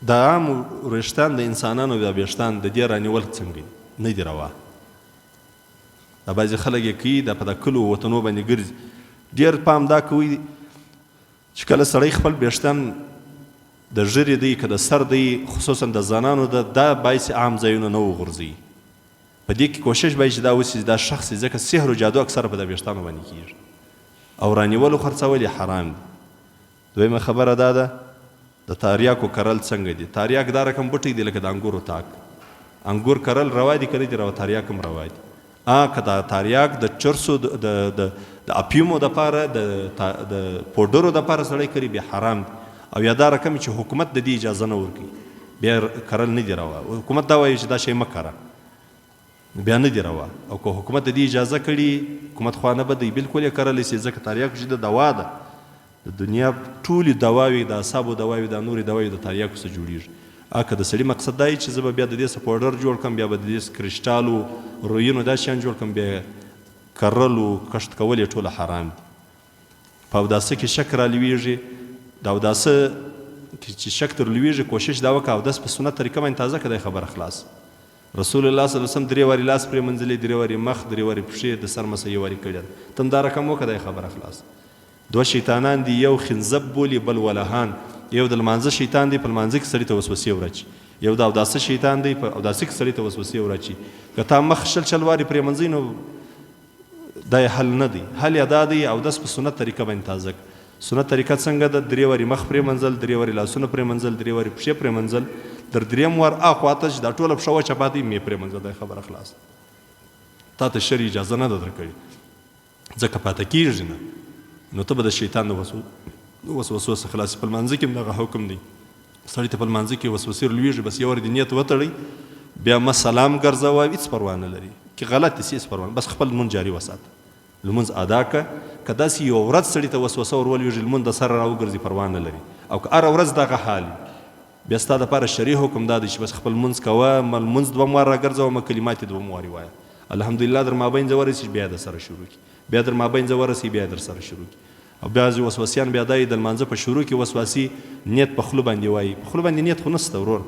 د عام وریښتان د انسانانو دا ویښتان د دې رانیول څنګه دي؟ نه دي روا. دا بعضې خلک یې کوي، دا په دا کلو وطنو باندې ګرځي. ډېر پام دا کوي چې کله سړی خپل ویښتان د ږیرې دی که د سر دی، خصوصا د ځوانانو ده، دا باید چې عام ځایونه نه وغورځوي. په دې کې کوشش باید چې دا وشي چې دا شخص ځکه سحر و جادو اکثره په دا ویښتانو باندې کیږي او رانیول او خرڅول یې حرام دي. دویمه خبره دا ده د تاریاکو کرل څنګه دي؟ تاریاک دا رقم بوټی دی لکه د انګورو تاک. انګور کرل روا دي که نه دي روا؟ تاریاک هم روا دي. آ که دا تاریاک د چرسو د د د د اپیومو دپاره د د پوډرو دپاره سړی کري بیا حرام دي او یا دا رقم چې حکومت د دې اجازه نه ورکوي بیا کرل نه دي روا. حکومت دا وایي چې دا شی مه کره بیا نه دي روا او که حکومت د دې اجازه کړي حکومت خوا نه بدوي بالکل یې کرلی سي ځکه تاریاک چې ده دوا ده. د دنیا ټولې دواوې، د اعصابو دواوې، دا نورې دواوې د تاریاکو څخه جوړیږي. اکه د سړي مقصد دا وي چې زه به بیا د دې څخه پوډر جوړ کړم، بیا به د دې څخه کرسټالو، رویینو دا شیان جوړ کړم، بیا کرلو، کښت کول یې ټوله حرام دي. په اوداسه کې شک رالویږي، د اوداسه کې چې شک در لویږي کوشش دا وکړه اودس په سنت طریقه باندې تازه کړه، دا خبره خلاص. رسول الله صلی الله علیه وسلم درې وارې لاس پرېمنځلی، درې وارې مخ، درې وارې پښې، د سر مسح یو وارې کړې ده. ته هم دا رقم وکړه، دا خبره خلاص. دوه شیطانان دي یو خنزب بولي بل ولهان، یو د لمانځه شیطان دی په لمانځه کې سړي ته وسوسې وراچي، یو د اوداسه شیطان دی په اوداسه کې سړي ته وسوسې وراچي، که تا مخ شل شل وارې پرېمنځی نو دا یې حل نه دی، حل یې دا دی اودس په سنت طریقه باندې تازه کړه. سنت طریقه څنګه ده؟ درې وارې مخ پرېمنځل، درې وارې لاسونه پرېمنځل، درې وارې پښې پرېمنځل، در دریم وار اخوا ته چې دا ټوله پښه وچه پاتې مې پرېمنځه، دا خبره خلاصه. تا ته شرع اجازه نه ده درکړې. ځکه پاته کیږي نه، نو ته به د شیطان د وسوسو څخه خلاص. په لمانځه کې هم دغه حکم دی، سړی ته په لمانځه کې وسوسې لویږي، بس یو وار دې نیت وتړئ، بیا مه سلام ګرځوه، هیڅ پروا نه لري که غلط سي، هیڅ پروا نه، بس خپل لمونځ جاري وساته، لمونځ ادا که. که داسې یوه ورځ سړي ته وسوسه ور ولویږي، لمونځ د سره راوګرځي، پروا نه لري. او که هره ورځ دغه حال وي، بیا ستا دپاره شرعي حکم دا دی چې بس خپل لمونځ کوه، مه لمونځ دوم وار راګرځوه، مه کلمات یې دوم وارې وایه، الحمدلله در مابینځه ورسي بیا در سره شروع کړي، بیا در مابینځه ورسي بیا در سره شروع کړي. او بعضې وسوسیان بیا دا د لمانځه په شروع کې وسواسي نیت په خوله باندې وایي، په خوله باندې نیت خو نشته ورور،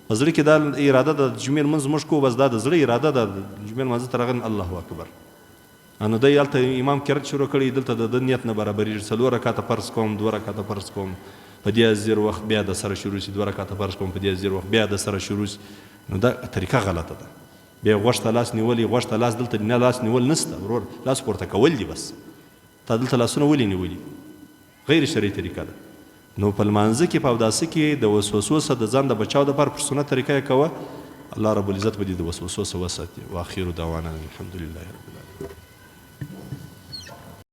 په زړه کې دا اراده ده د جمعې لمونځ موږ کوو، بس دا د زړه اراده ده، د جمعې لمانځه ته راغلم الله اکبر، نو دی هلته امام قرات شروع کړی، دلته د ده نیت نه برابرېږي، څلور رکعته فرض کوم، دوه رکعته فرض کوم، په دې زیر وخت بیا د سره شروع شي، دوه رکعته فرض کوم، په دې زیر وخت بیا د سره شروع شي، نو دا طریقه غلطه ده. بیا غوږ ته لاس نیولی، غوږ ته لاس دلته نه لاس نیول نشته ورور، لاس پورته کول دي بس. تا دلته لاسونه ولې نیولي؟ غیر شرعي طریقه ده. نو په لمانځه کې په اوداسه کې د وسوسو څخه د ځان د بچاو دپاره پر سنت طریقه یې کوه، الله رب العزت به دې د وسوسو څخه وساتي. واخر دعوانا الحمدلله رب العالمین.